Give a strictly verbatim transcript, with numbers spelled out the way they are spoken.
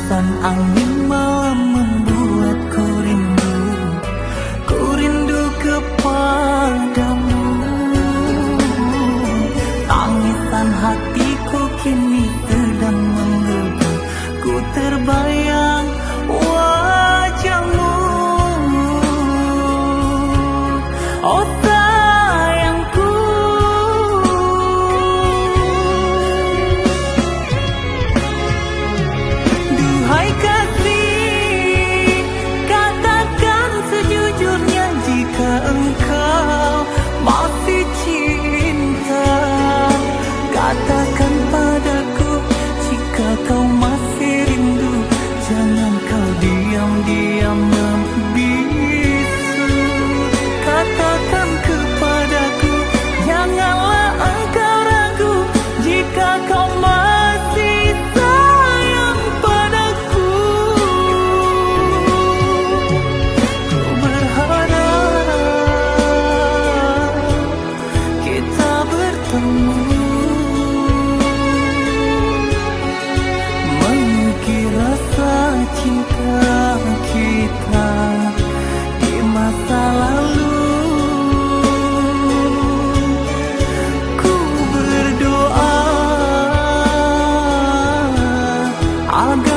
Hembusan angin malam membuatku rindu. Ku rindu kepadamu. Tangisan hatiku kini sedang menggebu. Ku terbayang wajahmu, oh sayangku. Duhai kasih, katakan sejujurnya jika engkau masih cinta. Katakan padaku jika kau masih rindu. Jangan kau diam-diam membisu. Katakan kepadaku, janganlah engkau ragu. Jika kau masih sayang padaku, ku berharap kita bertemu. Mengukir rasa cinta kita di masa lalu. Ku berdoa agar